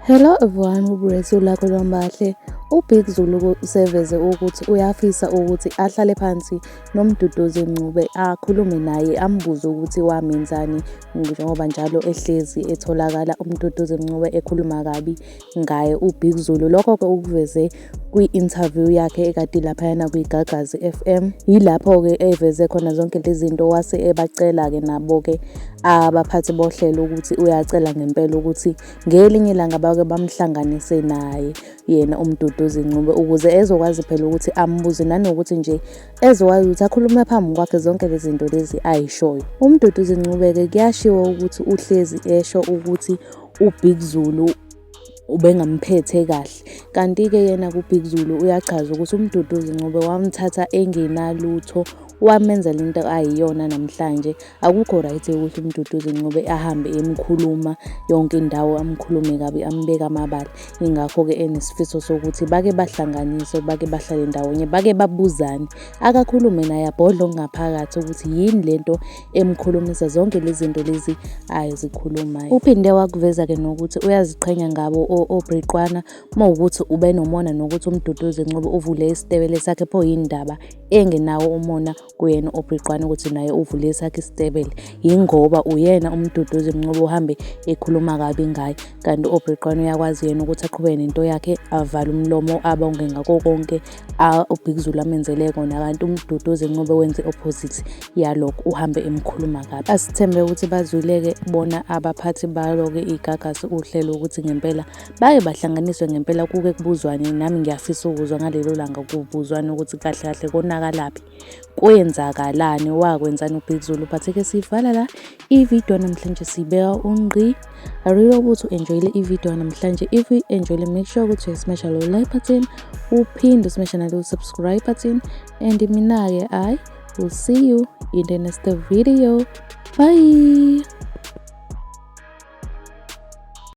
Hello everyone, uBresi lakho lwambahle. UBig Zulu useveze ukuthi uyafisa ukuthi ahlale phansi noMduduzi Ncube akhulume naye ambuze ukuthi wamenzani njengoba njalo ehlezi etholakala uMduduzi Mncube ekhuluma kabi ngaye uBig Zulu. Lokho-ke ukuveze kwi-interview yakhe ekade ilaphayana kwiGagasi FM. Yilapho-ke eveze khona zonke lezi zinto wase ebacela-ke nabo-ke abaphathi bohlelo ukuthi uyacela ngempela ukuthi ngelinye ilanga bake bamhlanganise naye yena uMduduzi Ncube ukuze ezokwazi phela ukuthi ambuze nanokuthi nje ezokwazi ukuthi akhulume phambi kwakhe zonke lezi zinto lezi ayishoyo. UMduduzi Ncube-ke kuyashiwo ukuthi uhlezi esho ukuthi uBig Zulu ubengamphethe kahle. Kanti-ke yena kuBig Zulu uyachaza ukuthi uMduduzi Ncube wamthatha engenalutho wamenza lento ayiyona namhlanje. Akukho right ukuthi uMduduzi Ncube ahambe emkhuluma yonke indawo amkhulume kabi ambeke amabala. Ingakho-ke enesifiso sokuthi bake bahlanganiswe, bake bahlale ndawonye, bake babuzane. Akakhulume naye abhodle okungaphakathi ukuthi yini lento emkhulumisa zonke lezi zinto lezi azikhulumayo. Uphinde wakuveza-ke nokuthi uyaziqhenya ngabo oBriqwana uma wukuthi ubenomona nokuthi uMduduzi Ncube uvule isitebele sakhe pho yini ndaba engenawo umona kuyena uBriqwana ukuthi naye uvule esakhe isitebele. Yingoba uyena uMduduzi Mncube ohambe ekhuluma kabi ngaye kanti uBriqwana uyakwazi yena ukuthi aqhubeke nento yakhe avale umlomo abonge ngako konke uBig Zulu amenzele kona kanti uMduduzi Ncube wenze opposite yalokho uhambe emkhuluma kabi. Asithembe ukuthi bazwile-ke bona abaphathi balo-ke iGagasi uhlelo ukuthi ngempela bake bahlanganiswe ngempela kuke kubuzwane. Nami ngiyafisa ukuzwa ngalelo langa kubuzwane ukuthi kahle kahle konakalaphi, kwenzakalani, wakwenzani uBig Zulu. But-ke sivala la ividiyo namhlanje sibeka ungqi. I really hope ukuthi u-enjoyile ividiyo namhlanje. If you enjoyile, make sure ukuthi uyasmasha lo like button, uphinde usmashe nalo subscribe button, and mina-ke I will see you in the next video. Bye.